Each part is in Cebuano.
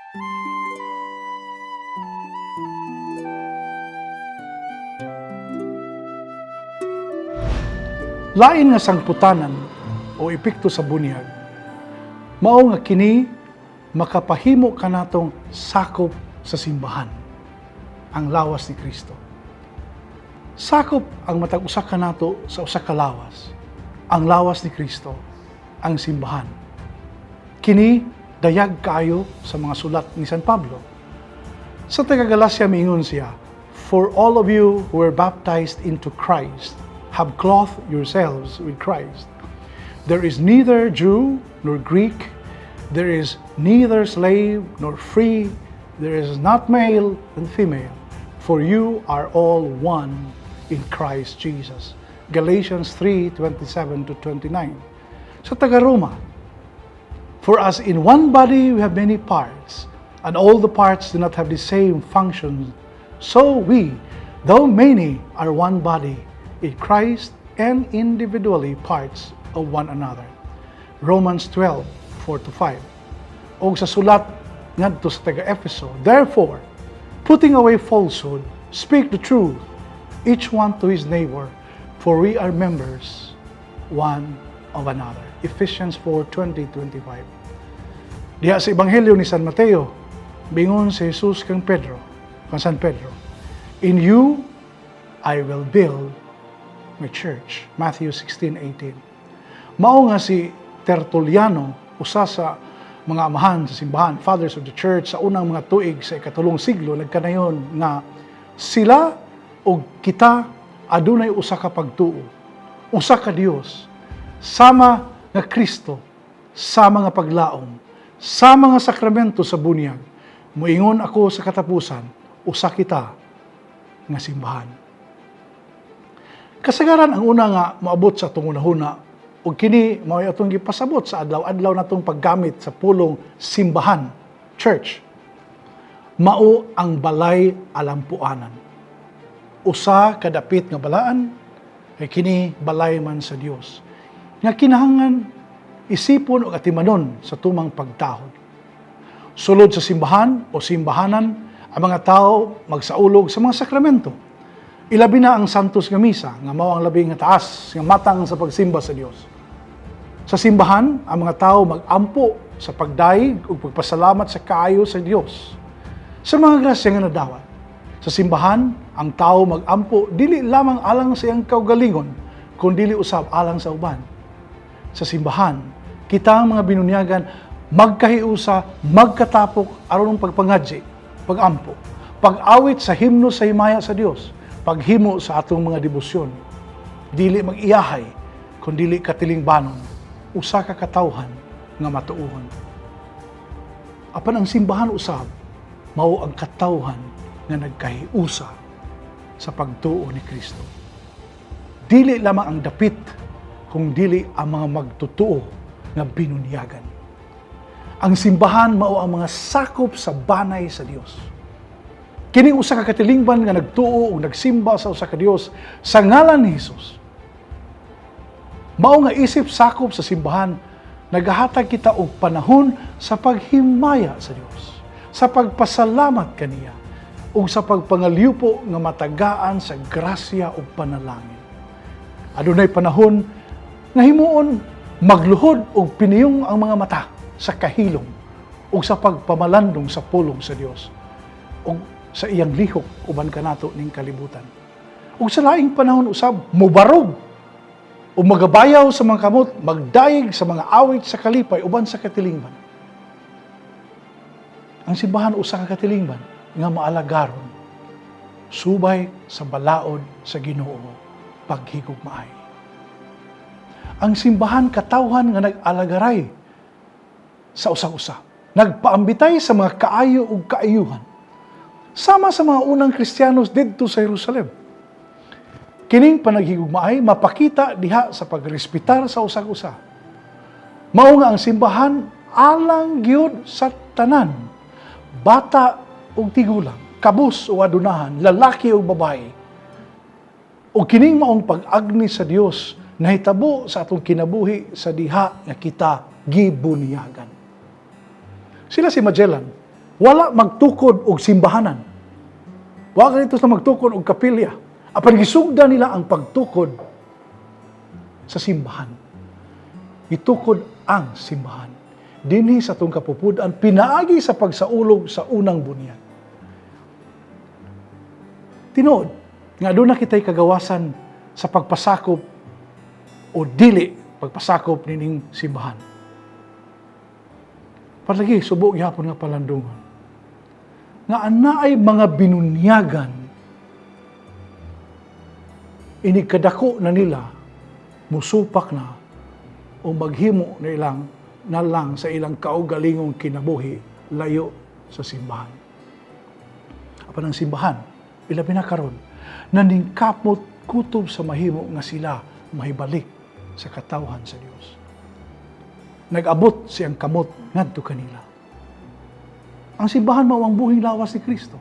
Lain nga sangputanan o epekto sa bunyag, mao nga kini makapahimo kanatong sakop sa simbahan, ang lawas ni Kristo. Sakop ang matag usa kanato sa usa ka lawas, ang lawas ni Kristo, ang simbahan. Kini dayag kaayo sa mga sulat ni San Pablo. Sa taga-Galacia miingon siya, "For all of you who were baptized into Christ have clothed yourselves with Christ. There is neither Jew nor Greek, there is neither slave nor free, there is not male and female, for you are all one in Christ Jesus." Galatians 3:27 to 29. Sa taga-Roma, "For as in one body we have many parts, and all the parts do not have the same function, so we, though many, are one body in Christ and individually parts of one another." Romans 12:4 to 5. Og sa sulat ngadto sa taga-Efeso, "Therefore, putting away falsehood, speak the truth, each one to his neighbor, for we are members one of another." Ephesians 4:20, 25. Diha sa Ebanghelyo ni San Mateo, miingon si Jesus kang Pedro, kang San Pedro, "In you I will build my church." Matthew 16:18. Mao nga si Tertulliano, usa sa mga amahan sa simbahan, fathers of the church, sa unang mga tuig sa 3rd siglo, nagkanayon nga sila og kita adunay usa ka pagtuo, usa ka Dios, sama nga Kristo, sama nga paglaom, sama nga sakramento sa bunyag. Muingon ako sa katapusan, usa kita nga simbahan. Kasagaran ang una nga moabot sa atong hunahuna ug kini mao atong gipasabot sa adlaw-adlaw natong paggamit sa pulong simbahan, church. Mao ang balay alampuanan. Usa ka dapit nga balaan kay kini balay man sa Dios. Nga kinahanglan isipon ug atimanon sa tumang pagtahod. Sulod sa simbahan o simbahanan, ang mga tao magsaulog sa mga sakramento. Ilabi na ang Santos nga Misa, nga mao ang labing nga taas nga matang sa pagsimba sa Dios. Sa simbahan, ang mga tao mag-ampo sa pagdayeg ug pagpasalamat sa kaayo sa Dios sa mga grasya nga nadawat. Sa simbahan, ang tao mag-ampo dili lamang alang sa iyang kaugalingon, kun dili usab alang sa uban. Sa simbahan, kita ang mga binunyagan magkahiusa, magkatapok aron pagpangadji, pagampo, pag-awit sa himno sa himaya sa Dios, paghimo sa atong mga debosyon. Dili mag-iyahay, kun dili katilingbanon, usa ka katawhan nga matuohon. Apan ang simbahan usab mao ang katawhan nga nagkahiusa sa pagtuo ni Kristo. Dili lamang ang dapit, kung dili ang mga magtotoo nga binunyagan. Ang simbahan mao ang mga sakop sa banay sa Dios. Kining usa ka katilingban nga nagtuo ug nagsimba sa usa ka Dios sa ngalan ni Hesus. Mao nga isip sakop sa simbahan, nagahatag kita og panahon sa paghimaya sa Dios, sa pagpasalamat kaniya, ug sa pagpangalyupo nga matagaan sa grasya ug panalangin. Adunay panahon nga himuon magluhod og piniyong ang mga mata sa kahilom ug sa pagpamalandong sa pulong sa Dios ug sa iyang lihok uban kanato ning kalibutan. Ug sa laing panahon usab mubarog ug magabayaw sa mga kamot, magdayeg sa mga awit sa kalipay uban sa katilingban. Ang simbahan usa ka katilingban nga maalagaron subay sa balaod sa Ginoo paghigugmaay. Ang simbahan katawhan nga nag-alagaray sa usag-usa, nagpaambitay sa mga kaayo ug kaayuhan. Sama sa mga unang Kristiyanos didto sa Jerusalem. Kining panaghigugmaay mapakita diha sa pagrespetar sa usag-usa. Mao nga ang simbahan alang gyud sa tanan, bata ug tigulang, kabus o adunahan, lalaki ug babae. Ug kining maong pag-agni sa Dios nahitabo sa atong kinabuhi sa diha nga kita gibunyagan. Sila si Magellan, Wala magtukod og simbahanan. Wa ganito sa magtukod og kapilya. Apan gisugda nila ang pagtukod sa simbahan. Gitukod ang simbahan dinhi sa atong kapupud-an pinaagi sa pagsaulog sa unang bunyag. Tinuod nga aduna kitay kagawasan sa pagpasakop o dili pagpasakop nining simbahan. Palagi subo gihapon nga palandungon nga anaay mga binunyagan, inig kadako na nila, musupak na o maghimo na ilang na lang sa ilang kaugalingong kinabuhi layo sa simbahan. Apan ang simbahan, ilabi na karon, naningkamot kutob sa mahimo nga sila mahibalik sa katawhan sa Dios. Nag-abot siyang kamot ngadto kanila. Ang simbahan mao ang buhing lawas ni Kristo.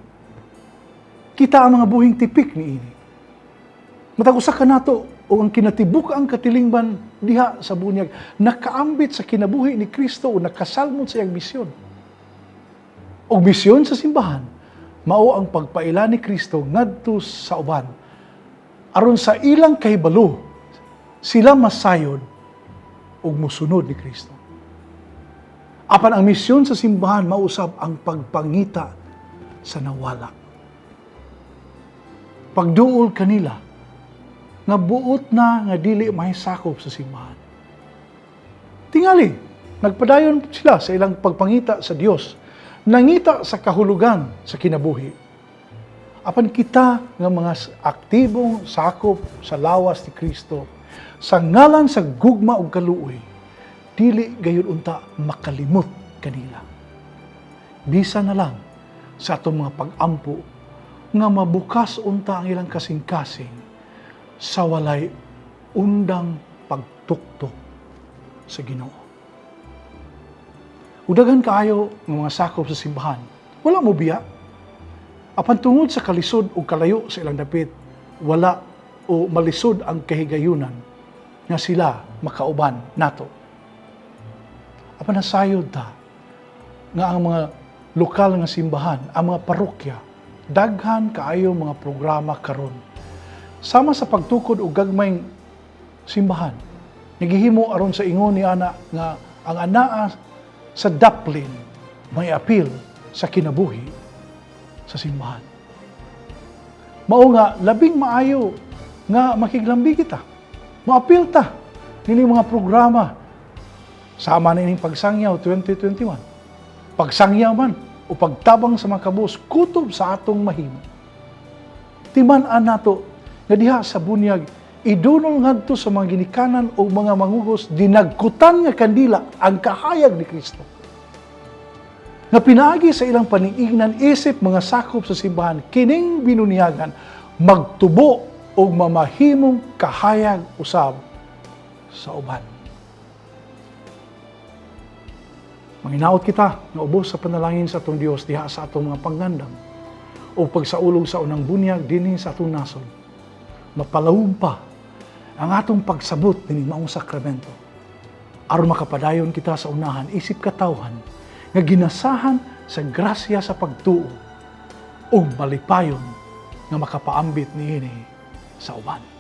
Kita ang mga buhing tipik niini. Matag usa kanato o ang kinatibuk ang katilingban diha sa bunyag nakaambit sa kinabuhi ni Kristo o nakasalmot sa iyang misyon. Og misyon sa simbahan mao ang pagpaila ni Kristo ngadto sa uban aron sa ilang kahibalo sila masayod ug musunod ni Kristo. Apan ang misyon sa simbahan mausab ang pagpangita sa nawala. Pagduol kanila nga buot na nga dili mahisakop sa simbahan. Tingali, nagpadayon sila sa ilang pagpangita sa Dios, nangita sa kahulugan sa kinabuhi. Apan kita nga mga aktibong sakop sa lawas ni Kristo, sa ngalan sa gugma ug kaluoy, dili gayud unta makalimot kanila. Bisa na lang sa atong mga pag-ampo nga mabukas unta ang ilang kasing-kasing sa walay undang pagtuktok sa Ginoo. Ug daghan kaayo ng mga sakop sa simbahan, wala mo biya. Apan tungod sa kalisod o kalayo sa ilang dapit, wala o malisod ang kahigayunan nga sila makauban nato. Apan nasayod ta nga ang mga lokal nga simbahan, ang mga parokya, daghan kaayo mga programa karon. Sama sa pagtukod og gagmayng simbahan, nagihimo aron sa ingon ni ana nga ang anaa sa daplin may apil sa kinabuhi sa simbahan. Mao nga labing maayo nga makiglambi kita. Moapil ta nining mga programa sama na ining Pagsangyaw 2021. Pagsangyaw man o pagtabang sa mga kabus kutob sa atong mahimo. Timan-an nato nga diha sa bunyag idunol ngadto sa mga ginikanan o mga mangugos dinagkutan nga kandila ang kahayag ni Kristo. Nga pinaagi sa ilang paniignan isip mga sakop sa simbahan, kining binunyagan magtubo og mamahimong kahayag usab sa uban. Manginaot kita nga ubos sa panalangin sa atong Dios diha sa atong mga pangandam o pagsaulog sa unang bunyag dinhi sa atong nasod. Mapalawom pa ang atong pagsabot nining maong sakramento aron makapadayon kita sa unahan isip katawhan nga ginasahan sa grasya sa pagtuo ug malipayon nga makapaambit niini sa uban.